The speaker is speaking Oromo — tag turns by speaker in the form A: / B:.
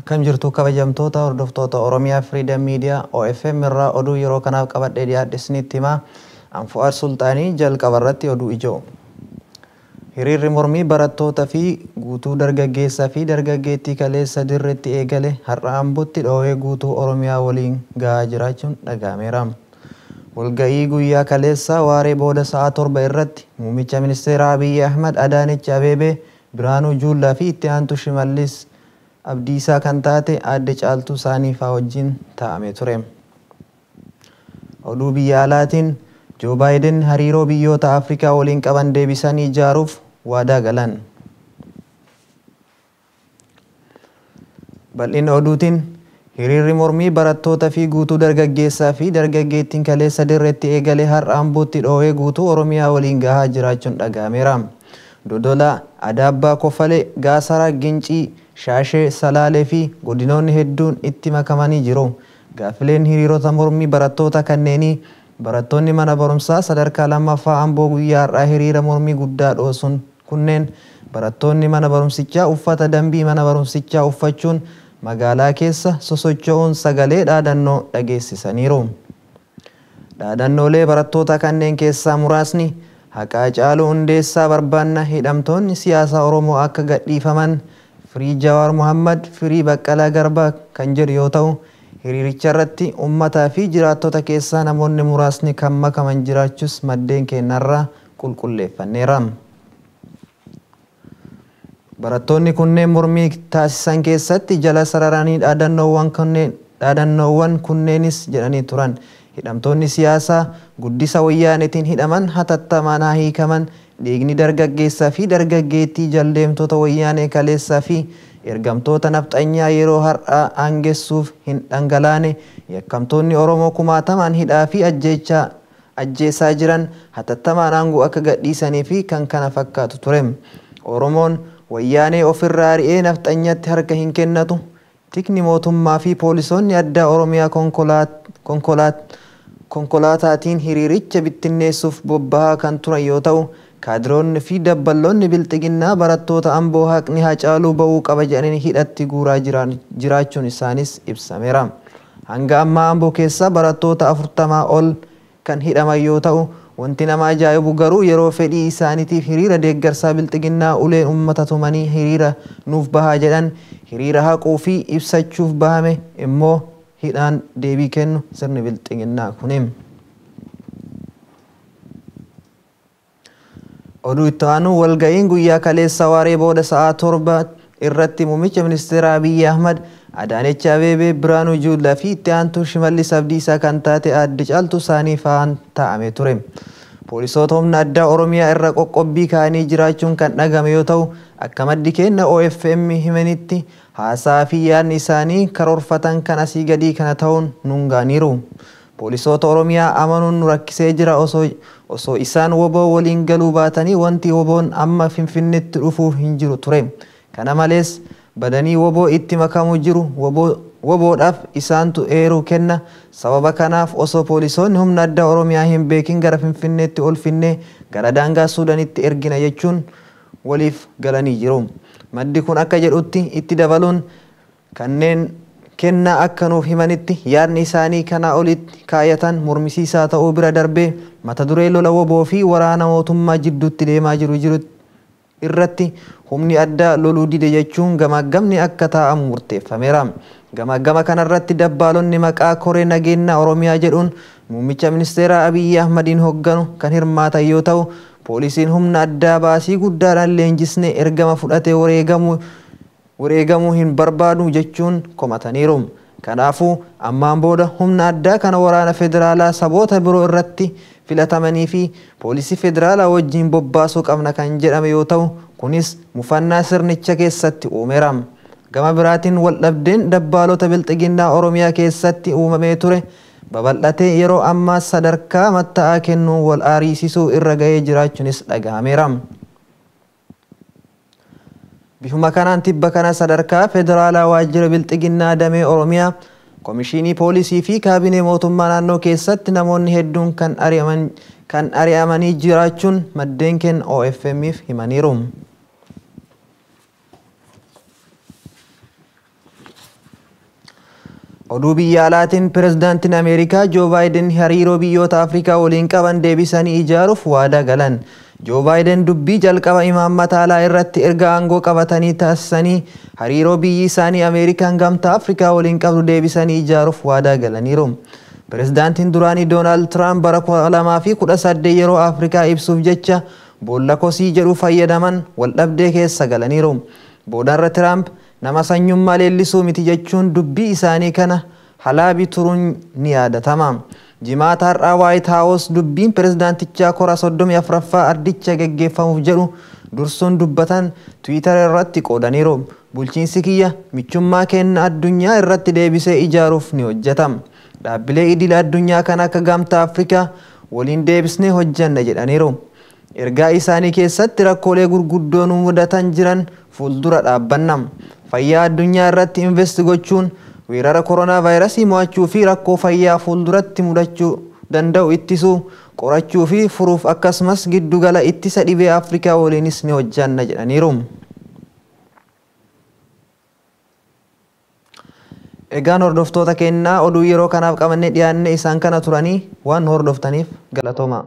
A: Akkam jirtu kabajamtoota hordoftoota Oromiyaa Freedom Media OFM irraa oduu yeroo kanaaf qabadhee dhiyaadhe isinitti himaa. An Fu'aad Sulxaanii jalqaba irratti oduu ijoo. Hiriirri mormii barattoota fi guutuu dargaggeessaa fi dargaggeettii kaleessa dirreetti eegale har'a Ambootti dhoowee guutuu Oromiyaa waliin gahaa jiraachuun dhaga'ameera. Walga'ii guyyaa kaleessaa waaree booda sa'a 7 irratti muummicha ministeera Abiyyi Ahmad, Adaanech Abeebee, Birhaanuu Juullaa fi itti aantu Shimallis Abdiisaa kan taate aadde Caaltuu Saanii fa'aa wajjin taa'amee ture. Oduu biyya alaatiin Joo Baayiden hariiroo biyyoota Afrikaa waliin qaban deebisanii ijaaruuf waadaa galan. Bal'ina oduutiin hiriirri mormii barattoota fi guutuu dargaggeessaa fi dargaggeettiin kaleessa dirreetti eegale har'a Ambootti dhoowee guutuu Oromiyaa waliin gahaa jiraachuun dhaga'ameera. Dodola, Adaabbaa, Kofalee, Gaasaraa, Gincii, Shaashee, Salaalee fi godinoonni hedduun itti makamanii jiru. Gaaffileen hiriirota mormii barattoota kanneenii barattoonni mana barumsaa sadarkaa lammaffaa Amboo guyyaa har'aa hiriira mormii guddaa dhoosuun kunneen barattoonni mana barumsichaa uffata dambii mana barumsichaa uffachuun magaalaa keessa sosocho'uun sagalee dhaadannoo dhageessisaniiru. Dhaadannoolee barattoota kanneen keessaa muraasni haqa Haacaaluu Hundeessaa barbaanna, hidhamtoonni siyaasaa Oromoo akka gadhiifaman, firii Jawaar Mohammad, firii Baqqalaa Garbaa kan jedhu yoo ta'u, hiriiricha irratti uummataa fi jiraattota keessaa namoonni muraasni kan makaman jiraachuus maddeen keenyarraa qulqulleeffanneera. Barattoonni kunneen mormii taasisan keessatti jala sararanii dhaadannoowwan kunneenis jedhanii turan. Hidhamtoonni siyaasaa guddisa wayyaaneetiin hidhaman hatattamaan haa hiikaman, dhiigni dargaggeessaa fi dargaggeettii jaldeemtota wayyaanee kaleessaa fi ergamtoota nafxanyaa yeroo har'aa aangessuuf hin dhangalaane, yakkamtoonni Oromoo kumaatamaan hidhaa fi ajjeesaa jiran hatattamaan aangoo akka gadhiisanii fi kan kana fakkaatu ture. Oromoon wayyaanee ofirraa ari'ee nafxanyatti harka hin kennatu. Tikni mootummaa fi poolisoonni addaa Oromiyaa konkolaataatiin hiriiricha bittinneessuuf bobbahaa kan turan yoo ta'u, kaadiroonni fi dabballoonni bilxiginnaa barattoota Amboo haqni Haacaaluu ba'uu qaba jedhanii hidhatti guuraa jiraachuun isaanis ibsameera. Hanga ammaa Amboo keessaa barattoota 40 ol kan hidhaman yoo ta'u, wanti nama ajaa'ibu garuu yeroo fedhii isaaniitiif hiriira deeggarsaa bilxiginnaa uleen uummata tumanii hiriira nuuf bahaa jedhan hiriira haquu fi ibsachuuf bahame immoo hidhaan deebii kennu sirni bilxiginnaa kunim. Oduu itti aanu walga'iin guyyaa kaleessa waaree booda sa'a 7 irratti muummicha ministeera Abiyyi Ahmad, Adaanech Abeebee, Birhaanuu Juullaa fi itti aantuu Shimallis Abdiisaa kan taate aadde Caaltuu Saanii fa'aan taa'amee ture. Poolisoota humna addaa Oromiyaa irra qoqqobbii kaa'anii jiraachuun kan dhagame yoo ta'u, akka maddi kenna OFM himanitti haasaa fi yaadni isaanii karoorfatan kan asii gadii kana ta'uun nuun gaaniiru. Poolisoota Oromiyaa amanuun nu rakkisee jira osoo isaan woboo waliin galuu baatanii wanti woboon amma Finfinneetti dhufuuf hin jiru ture. Kana malees badanii woboo itti makamu jiru woboodhaaf isaantu eeruu kenna. Sababa kanaaf osoo poolisoonni humna addaa Oromiyaa hin beekin gara Finfinneetti ol finnee gara daangaa Suudaanitti ergina jechuun waliif galanii jiru. Maddi kun akka jedhutti itti dabaluun kanneen kennaa akka nuuf himanitti yaadni isaanii kanaa olitti kaayatan mormisiisaa ta'uu bira darbee mata duree lola woboo fi waraana mootummaa jidduutti deemaa jiru irratti humni addaa loluu dide jechuun gamaggamni akka taa'amu murteeffameera. Gamaggama kanarratti dabbaalonni maqaa koree nageenya Oromiyaa jedhuun muummicha ministeera Abiyyi Ahmadiin hoogganu kan hirmaatan yoo ta'u, poolisiin humna addaa baasii guddaadhaan leenjisnee ergama fudhatee wareegamuu hin barbaadu jechuun komataniiru. Kanaafuu ammaan booda humna addaa kana waraana federaalaa saboota biroo irratti filatamanii fi poolisii federaalaa wajjin bobbaasuu qabna kan jedhame yoo ta'u, kunis mufannaa sirnicha keessatti uumeera. Gama biraatiin waldhabdeen dabbaalota bilxiginnaa Oromiyaa keessatti uumamee ture babal'atee yeroo ammaa sadarkaa matta'aa kennuun wal aariisisuu irra ga'ee jiraachuunis dhaga'ameera. Bifuma kanaan tibba kana sadarkaa federaalaa waajjira bilxiginnaa damee Oromiyaa komishinii poolisii fi kaabinee mootummaa naannoo keessatti namoonni hedduun kan ari'amanii jiraachuun maddeen kenna OFM'if himaniiru. Oduu biyya alaatiin pirezidaantiin Ameerikaa Joo Baayiden hariiroo biyyoota Afrikaa waliin qaban deebisanii ijaaruuf waadaa galan. Joo Baayiden dubbii jalqaba imaammata alaa irratti erga aangoo qabatanii taasisanii hariiroo biyyi isaanii Ameerikaan gamtaa Afrikaa waliin qabdu deebisanii ijaaruuf waadaa galaniiru. Pirezidaantiin duraanii Doonaald Tiraamp bara 2018 yeroo Afrikaa ibsuuf jecha boolla kosii jedhu fayyadaman waldhabdee keessa galaniiru. Boodarra Tiraamp nama sanyummaa leellisuu miti jechuun dubbii isaanii kana halaabii turuun ni yaadatama. Jimaata har'aa Waayit Haawus dubbiin pirezidaantichaa kora 34ffaa ardicha geggeeffamuuf jedhu dursuun dubbatan Tiwiitar irratti qoodaniiru. Bulchiinsi kiyya michummaa kenna addunyaa irratti deebisee ijaaruuf ni hojjeta. Dhaabbilee idil addunyaa kan akka gamtaa Afrikaa waliin deebisnee hojjanna jedhaniiru. Ergaa isaanii keessatti rakkoolee gurguddoo nu mudatan jiran fuuldura dhaabbanna. Fayyaa addunyaa irratti invest gochuun weerara koronaa vaayirasii mo'achuu fi rakkoo fayyaa fuulduratti mudachuu danda'u ittisuu qorachuu fi furuuf akkasumas giddugala ittisa dhibee Afrikaa waliinis ni hojjanna jedhaniiru. Egaan hordoftoota kennaa oduu yeroo kanaaf qabannee dhiyaanne isaan kana turanii waan hordoftaniif galatooma.